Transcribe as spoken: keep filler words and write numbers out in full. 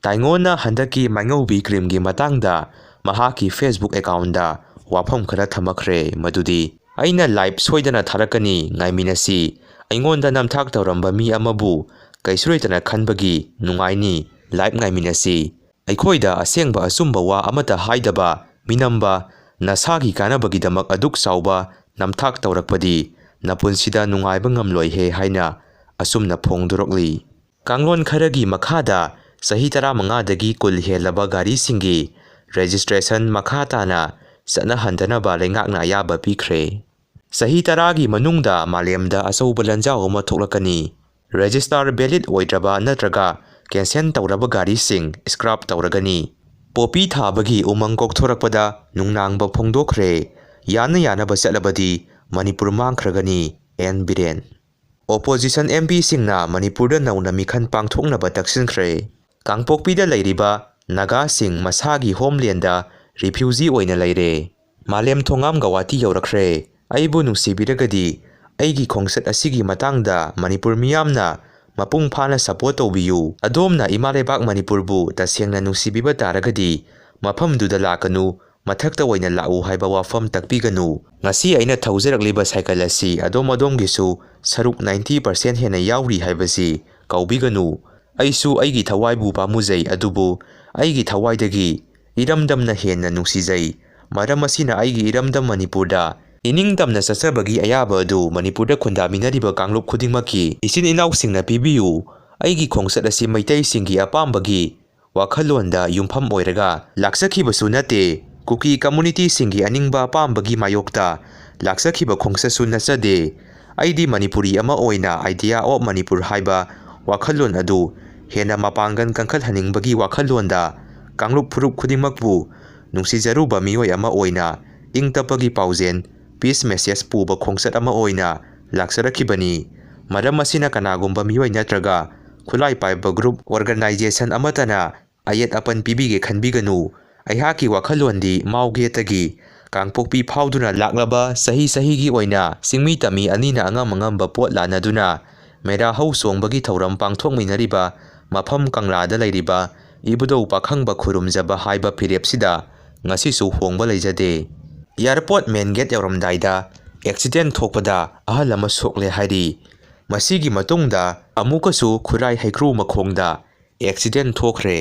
ꯇꯥꯏꯉꯣꯟꯅ ꯍꯟꯗꯛꯀꯤ ꯃꯥꯏꯉꯧꯕꯤ creamꯒꯤ ꯃꯇꯥꯡꯗ ꯃꯍꯥꯛꯀꯤ Facebook accountꯇ ꯋꯥꯐꯝ ꯈꯔ ꯊꯝꯃꯛꯈ꯭ꯔꯦ, ꯃꯗꯨꯗꯤ, "ꯑꯩꯅ live ꯁꯣꯏꯗꯅ ꯊꯥꯔꯛꯀꯅꯤ, ꯉꯥꯏꯃꯤꯟꯅꯁꯤ꯫ ꯑꯩꯉꯣꯟꯗ ꯅꯝꯊꯥꯛ ꯇꯧꯔꯝꯕ ꯃꯤ ꯑꯃꯕꯨ ꯀꯩꯁꯨ ꯂꯩꯇꯅ ꯈꯟꯕꯒꯤ ꯅꯨꯡꯉꯥꯏꯅꯤ, live ꯉꯥꯏꯃꯤꯟꯅꯁꯤ꯫ ꯑꯩꯈꯣꯏꯗ ꯑꯁꯦꯡꯕ ꯑꯆꯨꯝꯕ ꯋꯥ ꯑꯃꯠꯇ ꯍꯥꯏꯗꯕ, ꯃꯤꯅꯝꯕ, ꯅꯁꯥꯒꯤ ꯀꯥꯟꯅꯕꯒꯤꯗꯃꯛ ꯑꯗꯨꯛ ꯆꯥꯎꯕ ꯅꯝꯊꯥꯛ ꯇꯧꯔꯛꯄꯗꯤ ꯅꯄꯨꯟꯁꯤꯗ ꯅꯨꯡꯉꯥꯏꯕ ꯉꯝꯂꯣꯏꯍꯦ" ꯍꯥꯏꯅ ꯑꯁꯨꯝꯅ ꯐꯣꯡꯗꯣꯔꯛꯂꯤ꯫ ꯀꯥꯡꯂꯣꯟ ꯈꯔꯒꯤ ꯃꯈꯥꯗ ꯆꯍꯤ ꯇꯔꯥꯃꯉꯥꯗꯒꯤ ꯀꯨꯟ ꯍꯦꯜꯂꯕ ꯒꯥꯔꯤꯁꯤꯡꯒꯤ registration ꯃꯈꯥ ꯇꯥꯅ ꯆꯠꯅꯍꯟꯗꯅꯕ ꯂꯩꯉꯥꯛꯅ ꯑꯌꯥꯕ ꯄꯤꯈ꯭ꯔꯦ꯫ ꯆꯍꯤ ꯇꯔꯥꯒꯤ ꯃꯅꯨꯡꯗ ꯃꯥꯂꯦꯝꯗ ꯑꯆꯧꯕ ꯂꯥꯟꯖꯥꯎ ꯑꯃ ꯊꯣꯛꯂꯛꯀꯅꯤ꯫ Register valid ꯑꯣꯏꯗ꯭ꯔꯕ ꯅꯠꯇ꯭ꯔꯒ cancel ꯇꯧꯔꯕ ꯒꯥꯔꯤꯁꯤꯡ scrap ꯇꯧꯔꯒꯅꯤ꯫ ꯄꯣꯄꯤ ꯊꯥꯕꯒꯤ ꯎꯃꯪ ꯀꯣꯛꯊꯣꯔꯛꯄꯗ ꯅꯨꯡꯅꯥꯡꯕ ꯐꯣꯡꯗꯣꯛꯈ꯭ꯔꯦ꯫ ꯌꯥꯅ ꯌꯥꯅꯕ ꯆꯠꯂꯕꯗꯤ ꯃꯅꯤꯄꯨꯔ ꯃꯥꯡꯈ꯭ꯔꯒꯅꯤ, ꯑꯦꯟ ꯕꯤꯔꯦꯟ꯫ Opposition MPꯁꯤꯡꯅ ꯃꯅꯤꯄꯨꯔꯗ ꯅꯧꯅ ꯃꯤꯈꯜ ꯄꯥꯡꯊꯣꯛꯅꯕ ꯇꯛꯁꯤꯟꯈ꯭ꯔꯦ꯫ ꯀꯥꯡꯄꯣꯛꯄꯤꯗ ꯂꯩꯔꯤꯕ ꯅꯥꯒꯥꯁꯤꯡ ꯃꯁꯥꯒꯤ homelandꯗ refugee ꯑꯣꯏꯅ ꯂꯩꯔꯦ꯫ ꯃꯥꯂꯦꯝ ꯊꯣꯉꯥꯝ ꯒꯧꯍꯥꯇꯤ ꯌꯧꯔꯛꯈ꯭ꯔꯦ꯫ ꯑꯩꯕꯨ ꯅꯨꯡꯁꯤꯕꯤꯔꯒꯗꯤ ꯑꯩꯒꯤ ꯈꯣꯡꯆꯠ ꯑꯁꯤꯒꯤ ꯃꯇꯥꯡꯗ ꯃꯅꯤꯄꯨꯔ ꯃꯤꯌꯥꯝꯅ ꯃꯄꯨꯡ ꯐꯥꯅ support ꯇꯧꯕꯤꯌꯨ꯫ ꯑꯗꯣꯝꯅ ꯏꯃꯥ ꯂꯩꯕꯥꯛ ꯃꯅꯤꯄꯨꯔꯕꯨ ꯇꯁꯦꯡꯅ ꯅꯨꯡꯁꯤꯕꯤꯕ ꯇꯥꯔꯒꯗꯤ ꯃꯐꯝꯗꯨꯗ ꯂꯥꯛꯀꯅꯨ, ꯃꯊꯛꯇ ꯑꯣꯏꯅ ꯂꯥꯛꯎ ꯍꯥꯏꯕ ꯋꯥꯐꯝ ꯇꯥꯛꯄꯤꯒꯅꯨ꯫ ꯉꯁꯤ ꯑꯩꯅ ꯊꯧꯖꯔꯛꯂꯤꯕ cycle ꯑꯁꯤ ꯑꯗꯣꯝ ꯑꯗꯣꯝꯒꯤꯁꯨ ꯁꯔꯨꯛ ninety percent ꯍꯦꯟꯅ ꯌꯥꯎꯔꯤ ꯍꯥꯏꯕꯁꯤ ꯀꯥꯎꯕꯤꯒꯅꯨ꯫ ꯑꯩꯁꯨ ꯑꯩꯒꯤ ꯊꯋꯥꯏꯕꯨ ꯄꯥꯝꯃꯨꯖꯩ, ꯑꯗꯨꯕꯨ ꯑꯩꯒꯤ ꯊꯋꯥꯏꯗꯒꯤ ꯏꯔꯝꯗꯝꯅ ꯍꯦꯟꯅ ꯅꯨꯡꯁꯤꯖꯩ꯫ ꯃꯔꯝ ꯑꯁꯤꯅ ꯑꯩꯒꯤ ꯏꯔꯝꯗꯝ ꯃꯅꯤꯄꯨꯔꯗ ꯏꯅꯤꯡꯇꯝꯅ ꯆꯠꯆꯕꯒꯤ ꯑꯌꯥꯕ ꯑꯗꯨ ꯃꯅꯤꯄꯨꯔꯗ ꯈꯨꯟꯗꯥꯃꯤꯟꯅꯔꯤꯕ ꯀꯥꯡꯂꯨꯞ ꯈꯨꯗꯤꯡꯃꯛꯀꯤ ꯏꯆꯤꯟ ꯏꯅꯥꯎꯁꯤꯡꯅ ꯄꯤꯕꯤꯌꯨ꯫ ꯑꯩꯒꯤ ꯈꯣꯡꯆꯠ ꯑꯁꯤ ꯃꯩꯇꯩꯁꯤꯡꯒꯤ ꯑꯄꯥꯝꯕꯒꯤ ꯋꯥꯈꯜꯂꯣꯟꯗ ꯌꯨꯝꯐꯝ ꯑꯣꯏꯔꯒ ꯂꯥꯛꯆꯈꯤꯕꯁꯨ ꯅꯠꯇꯦ꯫ ꯀꯨꯀꯤ communityꯁꯤꯡꯒꯤ ꯑꯅꯤꯡꯕ ꯑꯄꯥꯝꯕꯒꯤ ꯃꯥꯌꯣꯛꯇ ꯂꯥꯛꯆꯈꯤꯕ ꯈꯣꯡꯆꯠꯁꯨ ꯅꯠꯆꯗꯦ꯫ ꯑꯩꯗꯤ ꯃꯅꯤꯄꯨꯔꯤ ꯑꯃ ꯑꯣꯏꯅ Idea of Manipur ꯍꯥꯏꯕ ꯋꯥꯈꯜꯂꯣꯟ ꯑꯗꯨ ꯍꯦꯟꯅ ꯃꯄꯥꯡꯒꯜ ꯀꯟꯈꯠꯍꯟꯅꯤꯡꯕꯒꯤ ꯋꯥꯈꯜꯂꯣꯟꯗ ꯀꯥꯡꯂꯨꯞ ꯐꯨꯔꯨꯞ ꯈꯨꯗꯤꯡꯃꯛꯄꯨ ꯅꯨꯡꯁꯤꯖꯔꯨꯕ ꯃꯤꯑꯣꯏ ꯑꯃ ꯑꯣꯏꯅ ꯏꯪ ꯇꯞꯄꯒꯤ ꯄꯥꯎꯖꯦꯜ, peace message ꯄꯨꯕ ꯈꯣꯡꯆꯠ ꯑꯃ ꯑꯣꯏꯅ ꯂꯥꯛꯆꯔꯛꯈꯤꯕꯅꯤ꯫ ꯃꯔꯝ ꯑꯁꯤꯅ ꯀꯅꯥꯒꯨꯝꯕ ꯃꯤꯑꯣꯏ ꯅꯠꯇ꯭ꯔꯒ ꯈꯨꯠꯂꯥꯏ ꯄꯥꯏꯕ group, organization ꯑꯃꯠꯇꯅ ꯑꯌꯦꯠ ꯑꯄꯟ ꯄꯤꯕꯤꯒꯦ ꯈꯟꯕꯤꯒꯅꯨ꯫ ꯑꯩꯍꯥꯛꯀꯤ ꯋꯥꯈꯜꯂꯣꯟꯗꯤ ꯃꯥꯎ ꯒꯦꯠꯇꯒꯤ ꯀꯥꯡꯄꯣꯛꯄꯤ ꯐꯥꯎꯗꯨꯅ ꯂꯥꯛꯂꯕ ꯆꯍꯤ ꯆꯍꯤꯒꯤ ꯑꯣꯏꯅ ꯆꯤꯡꯃꯤ ꯇꯝꯃꯤ ꯑꯅꯤꯅ ꯑꯉꯝ ꯑꯉꯝꯕ ꯄꯣꯠ ꯂꯥꯟꯅꯗꯨꯅ ꯃꯦꯔꯥ ꯍꯧ ꯆꯣꯡꯕꯒꯤ ꯊꯧꯔꯝ ꯄꯥꯡꯊꯣꯛꯃꯤꯟꯅꯔꯤꯕ ꯃꯐꯝ ꯀꯪꯂꯥꯗ ꯂꯩꯔꯤꯕ ꯏꯕꯨꯙꯧ ꯄꯥꯈꯪꯕ ꯈꯨꯔꯨꯝꯖꯕ ꯍꯥꯏꯕ ꯐꯤꯔꯦꯞꯁꯤꯗ ꯉꯁꯤꯁꯨ ꯍꯣꯡꯕ ꯂꯩꯖꯗꯦ꯫ ꯑꯦꯌꯥꯔꯄꯣꯔꯠ ꯃꯦꯟ ꯒꯦꯠ ꯌꯧꯔꯝꯗꯥꯏꯗ ꯑꯦꯛꯁꯤꯗꯦꯟ ꯊꯣꯛꯄꯗ ꯑꯍꯜ ꯑꯃ ꯁꯣꯛꯂꯦ ꯍꯥꯏꯔꯤ꯫ ꯃꯁꯤꯒꯤ ꯃꯇꯨꯡꯗ ꯑꯃꯨꯛꯀꯁꯨ ꯈꯨꯔꯥꯏ ꯍꯩꯀ꯭ꯔꯨ ꯃꯈꯣꯡꯗ ꯑꯦꯛꯁꯤꯗꯦꯟ ꯊꯣꯛꯈ꯭ꯔꯦ꯫